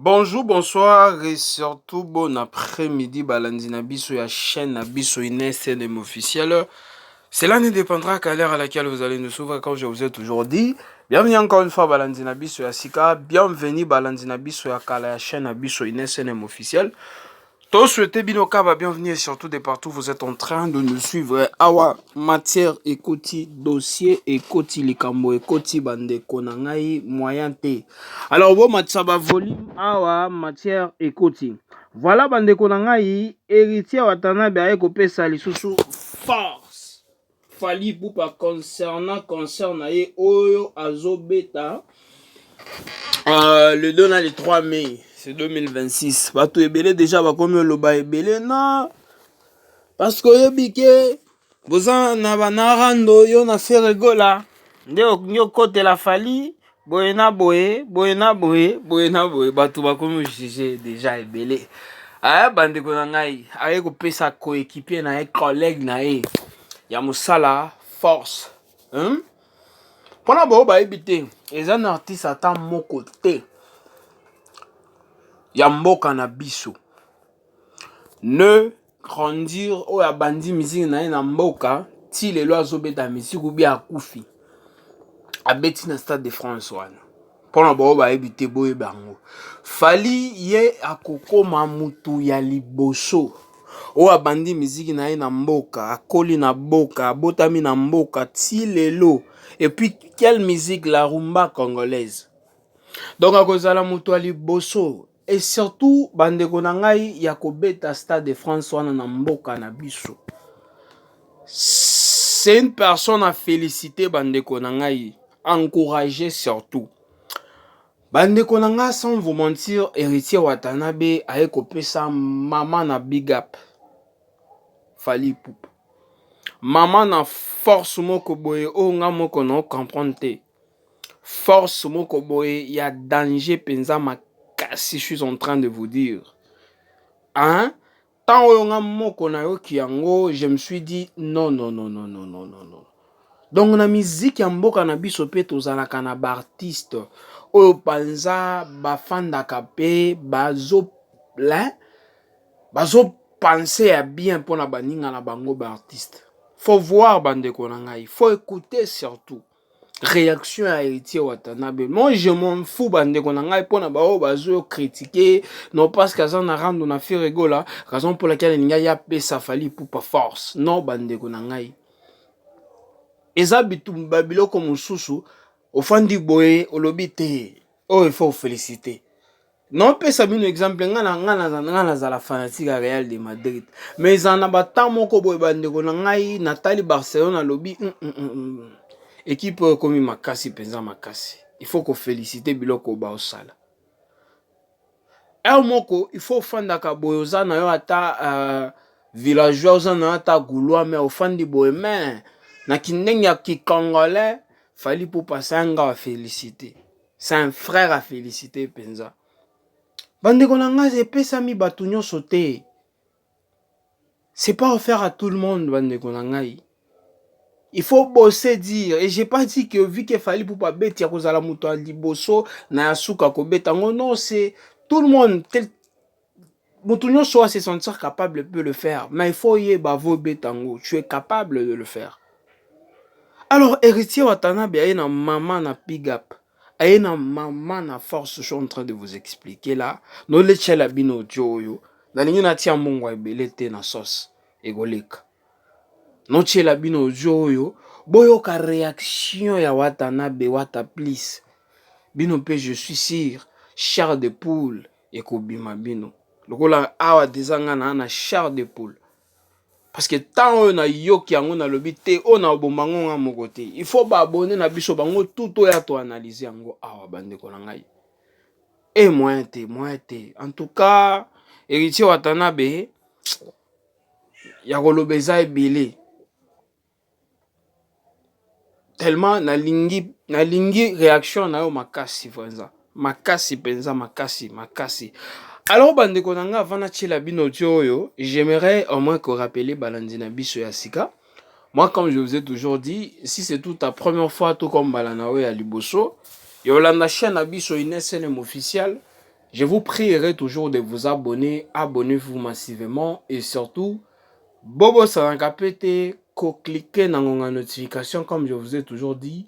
Bonjour, bonsoir et surtout bon après-midi balandi na biso ya chaîne na biso Inès NM officiel. Cela ne dépendra qu'à l'heure à laquelle vous allez nous suivre, comme je vous ai toujours dit. Bienvenue encore une fois balandi na biso ya sika, bienvenue balandi na biso ya kala ya chaîne na biso Inès NM officiel. To souhaiter bino kaba bienvenue et surtout de partout vous êtes en train de nous suivre. Awa matière ekoti, dossier ekoti, likambo ekoti, bandeko na ngai, moyen te. Alors bomatisa ba volume, awa matière ekoti. Voilà bandeko na ngai, Héritier Watanabe aye kopesa lisusu force Fally Ipupa concernant concert na ye oyo azobeta le 2 na le 3 mai, c'est 2026. Bato ebele déjà bakomi oloba ebele na parce que oyebi ke boza na banarando yo na Ferre Gola nde olingi okotela Fally boye na boye, boye na boye, boye na boye. Bato bakomi ojuge déjà ebele. Aya bandeko na ngai, aye kopesa coéquipier na ye, collègue na ye ya mosala force, hein? Mpona bao bayebi te, eza na artiste ata moko te ya mboka na biso ne grandir oyo abandi musique na ye na mboka ti lelo azobeta musique obi akufi abeti na Stade de France wana. Mpona bao bayebi te, boyeba yango. Fally ye akokoma mutu ya liboso oyo abandi miziki na ye na mboka, akoli na mboka, abotami na mboka ti lelo. Et puis quelle musique? La rumba congolaise. Donc akozala moto ya liboso et surtout, bandeko na ngai, ya kobeta Stade de France wana na mboka na biso. C'est une personne à féliciter, bandeko na ngai, encourager surtout. Bandeko na ngai, sans vous mentir, Héritier Watanabe aye kopesa mama na big up Fally Ipupa, mama na force moko boye oyo nga moko na comprendre te, force moko boye ya danger mpenza makasi. Je suis en train de vous dire, hein, ntango oyo nga moko nayoki yango, je me suis dit: non, non, non, non, non, non, non, non. Donc na miziki ya mboka na biso mpe tozalaka na baartiste oyo mpenza bafandaka mpe bazo bazopense ya bien mpona baninga na bango baartiste. Faut voir, bandeko na ngai, faut écouter surtout réaction ya Héritier Watanabe. Moi je m'en fous, bandeko na ngai, mpona baoyo bazo critiquer. Non, parce que aza na rando na Ferre Gola, raison pour laquelle alingi aya apesa Fally Ipupa force. Non, bandeko na ngai, eza bitumba biloko mosusu. Ofandi boye, olobi te oyo il faut féliciter. Naopesa bino exemple: nga na nga nazala fanatique ya Real de Madrid, mais ezala na batemps moko boye, bandeko na ngai, natali Barcelone, alobi équipe oyo ekomi makasi mpenza makasi, il faut koféliciter biloko oyo baosala. Heure moko il faut ofandaka boye, oza na yo ata villageois, oza na yo ata gaulois, mais ofandi boye, mais na kindenge ya kicongolais, Fally Ipupa, c'est un gars à féliciter, c'est un frère à féliciter mpenza. Bandeko na ngai, epesami bato nyonso te, c'est pas offert à tout le monde. Bandeko na ngai, il faut bosser dire. Et j'ai pas dit que vu que Fally Ipupa beti ya kozala moto ya liboso na ya suka kobeta yango. Non, c'est tout le monde tel, moto nyonso a se sentir capable peut le faire, mais il faut oyeba vobeta yango, tu es capable de le faire. Alors Héritier Watanabe aye na mama na big up, aye na mama na force. Je suis en train de vous expliquer là. Noletiela bino audio oyo, nalingi natia mbongo ebele te na sauce ekoleka. Notiela bino audio oyo, boyoka réaction ya Watanabe, Wata plus bino mpe. Je suis sûr, chair de poule ekobima bino lokola awa deja nga na chair de poule, parce que ntango oyo nayoki yango, nalobi te oyo na oboma ngo nga moko te, il faut baabonné na biso bango tout oyo toanalyse yango awa. Bandeko na ngai, e moyen te, moyen te. En tout cas Héritier Watanabe, ya koloba eza ebele tellement nalingi, nalingi réaction na yo makasi mpenza, makasi mpenza, makasi makasi. Alors bandeko na ngai, avant natiela bino audio oyo, j'aimerais au moins korappeler balandi na biso ya sika. Moi, comme je vous ai toujours dit, si c'est toute ta première fois to comme mbala na oyo ya liboso yolanda chaîne na biso Ines NM officiel, Je vous prierai toujours de vous abonner, abonnez-vous massivement et surtout bobosanaka pe te ko cliquer na ngonga notification comme je vous ai toujours dit.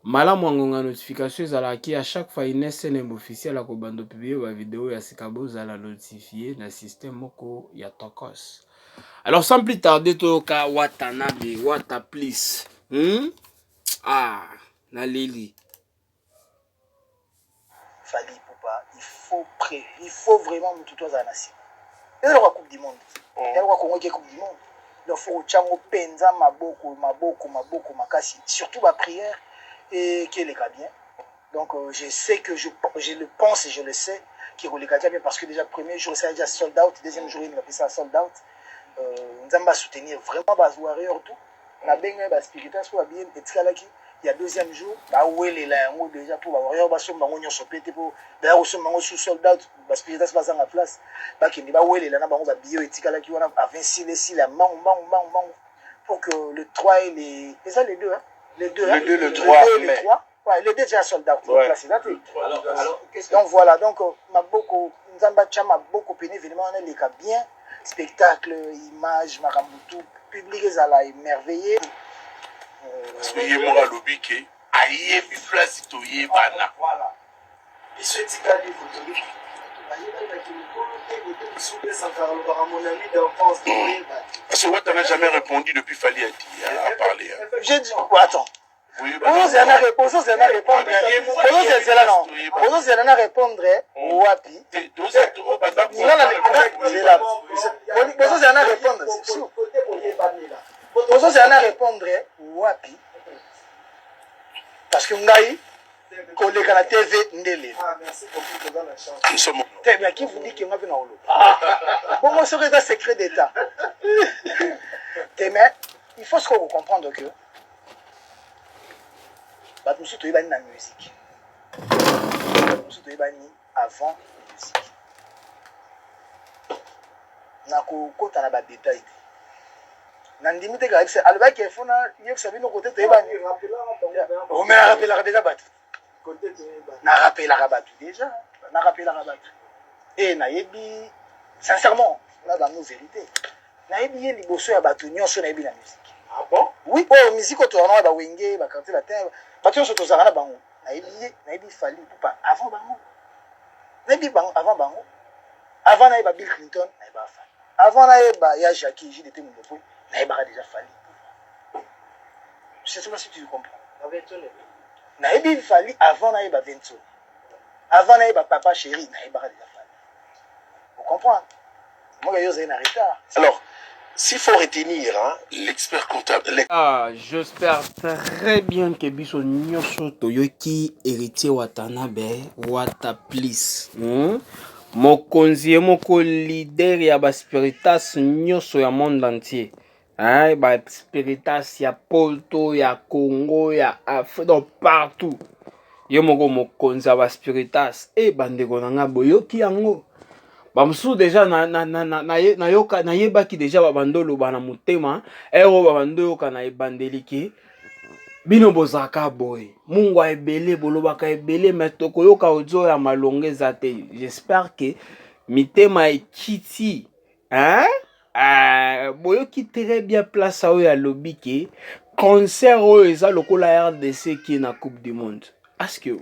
Malamu ya ngonga notification ezalaka ki à chaque fois Ines Senembe officiel akobanda publier ba video ya sika bozala notifier na système moko ya tokos. Alors sans plus tarder toyoka Watanabe, Wata please. Ah, naleli. Fally Ipupa il faut pré il faut vraiment mutu to azala na nsima eza lokola coupe du monde eza lokola Congo eke coupe du monde donc faut kotya yango mpenza maboko maboko maboko makasi surtout ba prière ekeleka bien. Donc je sais que je le pense et je le sais kekoleka déjà bien parce que déjà premier jour esala déjà sold out, deuxième jour yeninga mpe esala sold out. Nzambe asoutenir vraiment ba warrior tout nabengai ba spiritas mpo babiye etikalaki ya deuxième jour bawelela yango déjà mpo bawarrior basomba yango nyonso pe te mpo baya kosomba yango sous sold out, baspiritas bazanga place bakende bawelela na bango babiye oyo etikalaki wana avant esila esila mbangu mbangu mbangu mbangu pour que le 3 et les eza les deux, hein? Les deux, le hein? 2, le 3, le 2 et le mai. 3. Ouais, les deux déjà sold out. Place eza te. Alors, qu'est-ce que Donc voilà, donc maboko nzambe atya maboko pene événement wana eleka bien, spectacle, image, makambo tout, public ezala émerveillé. Parce que ye moko alobi ke ayebi place toyebana. Voilà. Biso etikali kotobi bayebaki mokolo te kote biso mpe Sankara alobaka mon ami d'enfance toyeba te. Parce que Wata n'a jamais répondu depuis Fally a dit, a parlé, hein. J'ai dit ouais, attends. Boyebana. Ozozela na répondre, ozozela non, ozozela na répondre wapi? Nga na zela, bozozela na répondre sûr. Kote boyebanela. Ozozela na répondre wapi? Parce que ngai koleka na TV nde lelo. Ah, merci beaucoup, toza na chance. Nous sommes te. Mais qui vous dit que nga mpe na koloba bongo soki eza secret d'état te? Mais il faut sikoyo kocomprendre que bato mosusu toyebani na musique, bato mosusu toyebani avant musique. Nakokota na badetail te, nandimi te kaka alobaki efo nayebisa bino kote toyebani. Mais narapelaka déjà bato, narapelaka bato déjà, narapelaka bato e nayebi sincèrement na bango vérité, nayebi ye liboso ya bato nyonso nayebi na musique. Ah bon? Oui, oyo musique oyo tozalaka na bawenge, baquartier latin, bato nyonso tozalaka na bango, nayebi ye, nayebi Fally Ipupa avant bango, nayebi bango avant bango. Avant nayeba Bill Clinton, nayebaka Fally. Avant nayeba ya Jackie JDT Mundopwe, nayebaka déjà Fally Ipupa. Je sais pas si tu comprends. Nayebi Fally avant nayeba Ventso, avant nayeba Papa Chéri, nayebaka déjà Fally. Vous comprendre moi, yo ozali na retard. Alors, s'il faut retenir, hein, l'expert comptable. Ah, j'espère très bien que biso nyonso toyoki Héritier Watanabe, Wata Plus. Mokonzi ye moko leader ya baspiritas nyonso ya monde entier. Hein, baspiritas ya Poto, ya Congo, ya Afrique, donc partout. Ye moko mokonzi ya baspiritas. E bandeko na nga, boyoki yango. Bamosusu déjà nayoka, nayebaki déjà babando oloba na motema ere oyo babando oyoka na ebandeli ke bino bozalaka boye, mungwa ebele, bolobaka ebele, mais tokoyoka audio ya malonga eza te. J'espère ke mitema ekiti, hein? Boyoki très bien place oyo alobi ke concert oyo eza lokola RDC ki na coupe du monde. Aske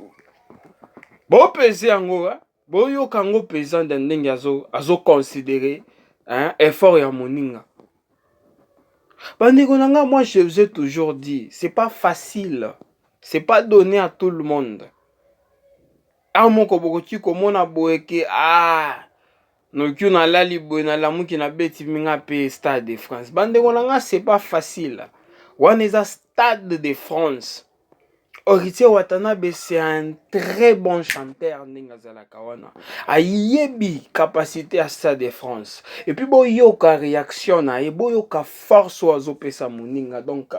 bopese yango, hein? Boyoka yango mpenza nde ndenge azoconsidere, hein, effort ya moninga. Bandeko na nga, moi je vous ai toujours dit, c'est pas facile, c'est pas donné à tout le monde. Awa moko bokoki komona boye ke ah, noki nalali boye, nalamuki, nabeti minga mpe Stade de France. Bandeko na nga, c'est pas facile. Wana eza Stade de France. Héritier Watanabe, c'est un très bon chanteur. Ndenge azalaka wana, ayebi capacité ya Stade de France. Et puis boyoka réaction na ye, boyoka force oyo azopesa moninga. Donc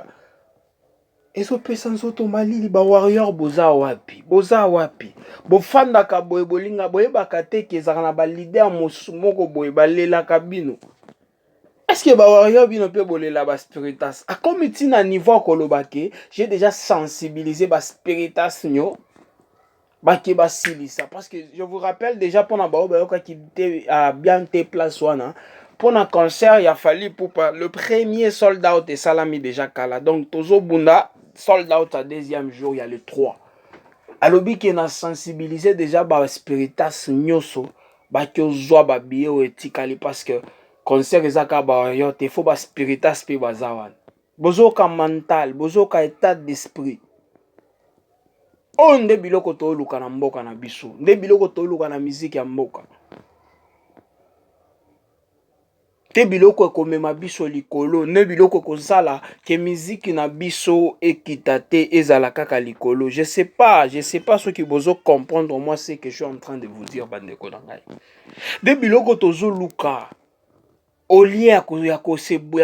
ezopesa nzoto malili. Bawarrior, boza wapi? Boza wapi? Bofandaka boye, bolinga boyebaka te ke ezalaka na baleader moko boye balelaka bino. Est-ce que bawarrior, bino mpe bolela baspiritas? Akomi ntina niveau akoloba ke j'ai déjà sensibilisé baspiritas nyo. Bake basilisa parce que je vous rappelle déjà mpona baoyo bayokaki te uh, bien te place wana mpona concert ya Fally Ipupa, le premier sold out esalami déjà kala. Donc tozobunda sold out ya deuxième jour ya le 3. Alobi ke na sensibiliser déjà baspiritas nyonso bake ozwa babillet oyo etikali, parce que concert eza kaka bawarrior te, faut baspiritas mpe baza wana. Bozoyoka mental, bozoyoka état d'esprit oyo nde biloko toluka na mboka na biso, nde biloko toluka na miziki ya mboka te. Biloko ekomema biso likolo nde biloko ekozala ke miziki na biso ekita te, ezala kaka likolo. Je sais pas, je sais pas soki bozo comprendre moi ce que je suis en train de vous dire, bandeko na ngai. Nde biloko tozoluka au lieu ya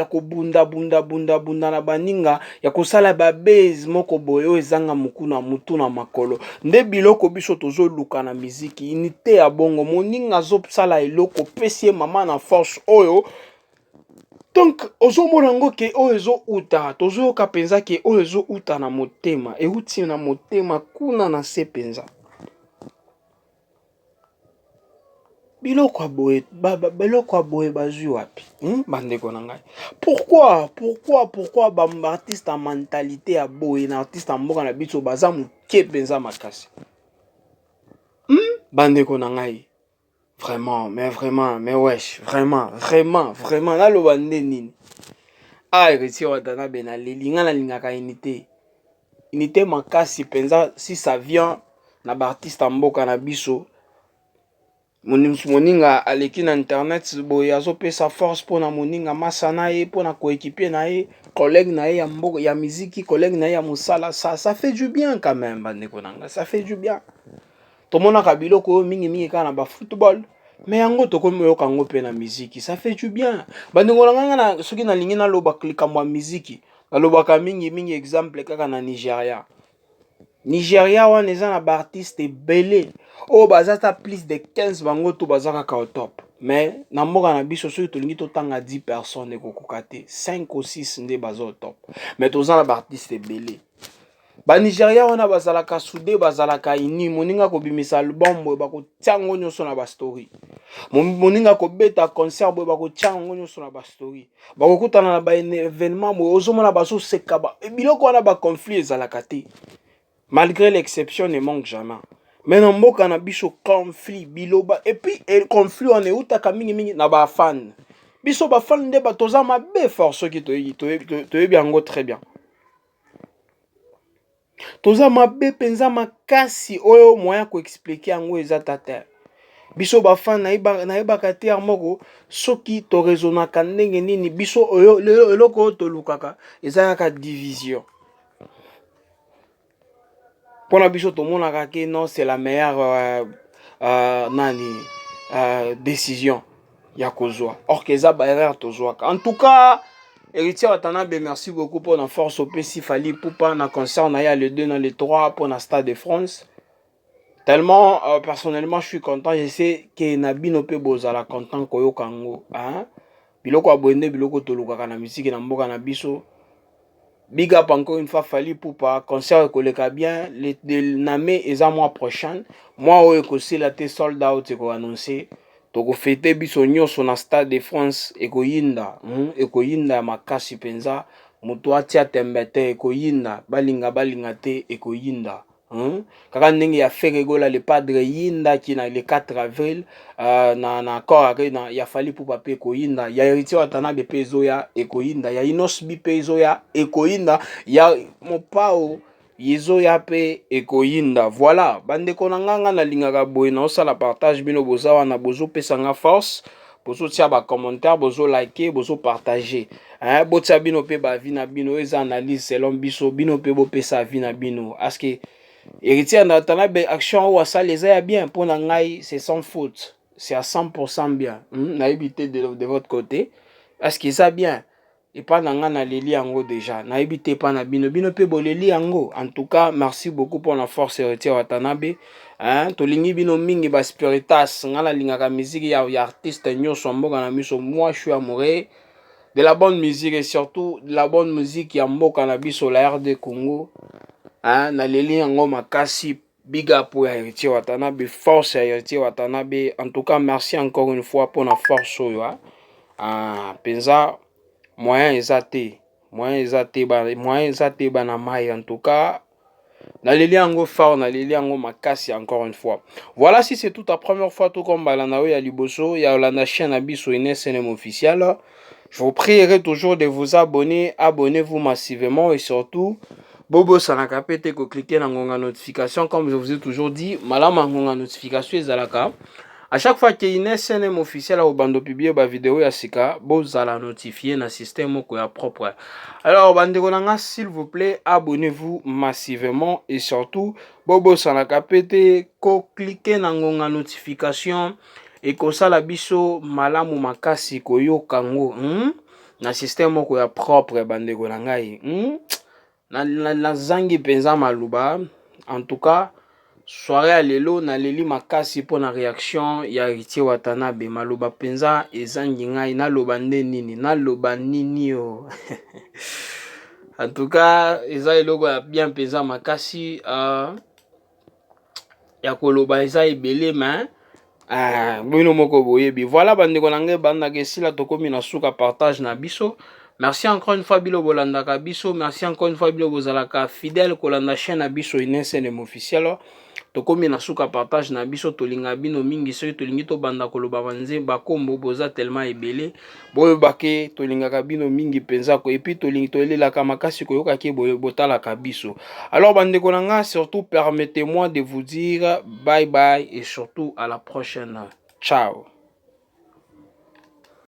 kobunda bunda bunda bunda na baninga, ya kosala babase moko boye oyo ezanga moku na mutu na makolo. Nde biloko biso tozoluka na miziki, unité ya bongo. Moninga azosala eloko, opesi ye mama na force oyo. Donc ozomona yango ke oyo ezouta, tozoyoka mpenza ke oyo ezouta na motema, euti na motema kuna na se mpenza. Biloko ya boye, biloko ya boye bazwi wapi, Bandeko na ngai, pourquoi, pourquoi, pourquoi baartiste ya mentalité ya boye na artiste ya mboka na biso baza moke mpenza makasi, Bandeko na ngai, vraiment, mais vraiment, mais wesh, vraiment, vraiment, vraiment, naloba nde nini? Ah, Héritier Watanabe, naleli. Ngai nalingaka unité, unité makasi mpenza. Si ça vient na baartiste ya mboka na biso, moninga aleki na internet boye, azopesa force mpona moninga masa na ye, mpona coéquipier na ye, collègue na ye ya mboka ya miziki, collègue na ye ya mosala, ça fait du bien quand même, bandeko na ngai, ça fait du bien. Tomonaka biloko oyo mingimingi kaka na bafootball, mais yango tokomi oyoka yango mpe na miziki. Ça fait du bien, bandeko na ngai. Nga soki nalingi naloba likambo ya miziki, nalobaka mingimingi exemple kaka na Nigeria. Nigeria wana eza na baartiste ebele oyo baza ta plus de 15, bango to baza kaka au top. Mais na mboka na biso, soki tolingi totanga 10 personnes, ekokoka te, 5 ou 6 nde baza au top, mais toza na baartiste ebele. Banigeria wana bazalaka soudé, bazalaka ini. Moninga kobimisa album boye, bakotia yango nyonso na bastory. Moninga kobeta concert boye, bakotia yango nyonso na bastory. Bakokutana na baévénement boye, ozomona bazoseka. Biloko wana, baconflit ezalaka te, malgré l'exception ne manque jamais. Mais na mboka na biso, conflit, biloba. Et puis conflit wana eutaka mingimingi na bafan. Biso bafan nde bato toza mabe fort. Soki toyebi yango très bien, toza mabe mpenza makasi. Oyo moyen koexpliquer yango eza ta te. Biso bafan, nayebaka te ya moko soki toraisonnaka ndenge nini. Biso oyo eloko oyo tolukaka eza kaka division. Mpona biso tomonaka ke non, c'est la meilleure nani décision ya kozwa, or ke eza baerreur tozwaka. En tout cas, Héritier Watanabe, merci beaucoup mpona force opesi Fally Ipupa na concert na ye ya le 2 na le 3 mpona Stade de France. Tellement personnellement je suis content. Je sais ke na bino mpe bozala content koyoka yango, hein? Biloko ya boye nde biloko tolukaka na misiki na mboka na biso. Big up encore une fois Fally Ipupa. Concert ekoleka bien na mai, eza mois prochain, mois oyo ekosila te. Sold out ekoannonce, tokofete biso nyonso na Stade de France. Ekoyinda, Ekoyinda ya makasi mpenza. Moto atia tembe te, ekoyinda. Balinga balinga te, ekoyinda, Kaka ndenge ya Ferre Gola le Padre yindaki na le 4 avril na Accor Arena, ya Fally Ipupa mpe ekoyinda, ya Héritier Watanabe mpe ezoya, ekoyinda, ya Innoss'B mpe ezoya, ekoyinda, ya Mopao ezoya mpe ekoyinda. Voilà, bandeko na nga, nga nalingaka boye, naosala partage. Bino boza wana, bozopesa nga force, bozotia bacommentaire, bozolike, bozopartage, hein? Botia bino mpe baavis na bino. Oyo eza analyse selon biso. Bino mpe bopesa avis na bino. Aske Héritier Watanabe, action oyo asali eza ya bien? Mpo na ngai, c'est sans faute, c'est à 100% bien, Nayebi te de votre côté, est-ce que eza bien? Epa na nga, naleli yango déjà. Nayebi te epa na bino, bino mpe boleli yango. En tout cas, merci beaucoup mpona force, Héritier Watanabe, hein? Tolingi bino mingi baspiritas. Nga nalingaka musique ya artiste nyonso ya mboka na biso. Moi, je suis amoureux de la bonne musique et surtout de la bonne musique ya mboka na biso, la RD Congo, hein? Naleli yango makasi. Big up ya Héritier Watanabe, force ya Héritier Watanabe. En tout cas, merci encore une fois pour la force oyo. Ah, penza moyen eza te. Moyen eza te ba moyen eza te bana mai en tout cas. Naleli yango fort, naleli yango makasi encore une fois. Voilà, si c'est toute ta première fois tout comme balana oyo ya liboso ya olanda chaîne na biso Ines NM officiel. Je vous prierai toujours de vous abonner, abonnez-vous massivement et surtout bobosanaka pe te kocliquer na ngonga notification. Comme je vous ai toujours dit, malamu ya ngonga notification ezalaka à chaque fois que Ines NM officiel akobanda publier ba vidéo ya sika, bozala notifié na système moko ya propre. Alors bandeko na nga, s'il vous plaît, abonnez-vous massivement et surtout bobosanaka pe te kocliquer na ngonga notification, ekosala biso malamu makasi koyoka ngo, Na système moko ya propre. Bandeko na ngai, Nazangi mpenza maloba. En tout cas, soirée ya lelo naleli makasi mpona réaction ya Héritier Watanabe. Maloba mpenza ezangi ngai, naloba nde nini, naloba nini o? En tout cas, eza eloko ya bien mpenza makasi. Ya koloba eza ebele, mais bino moko boyebi. Voilà, bandeko na ngai, bandaka esila, tokomi na suka partage na biso. Merci encore une fois bino bolandaka biso, merci encore une fois bino bozalaka fidèle kolanda chaîne na biso Ines NM officiel. Tokomi na suka partage na biso. Tolinga bino mingi. Soki tolingi tobanda koloba banze bakombo, boza tellement ebele. Boyebake tolingaka bino mingi mpenza ko, et puis tolingi, toyelelaka makasi koyoka ke boye botalaka biso. Alors bandeko na nga, surtout permettez-moi de vous dire bye bye et surtout à la prochaine. Ciao.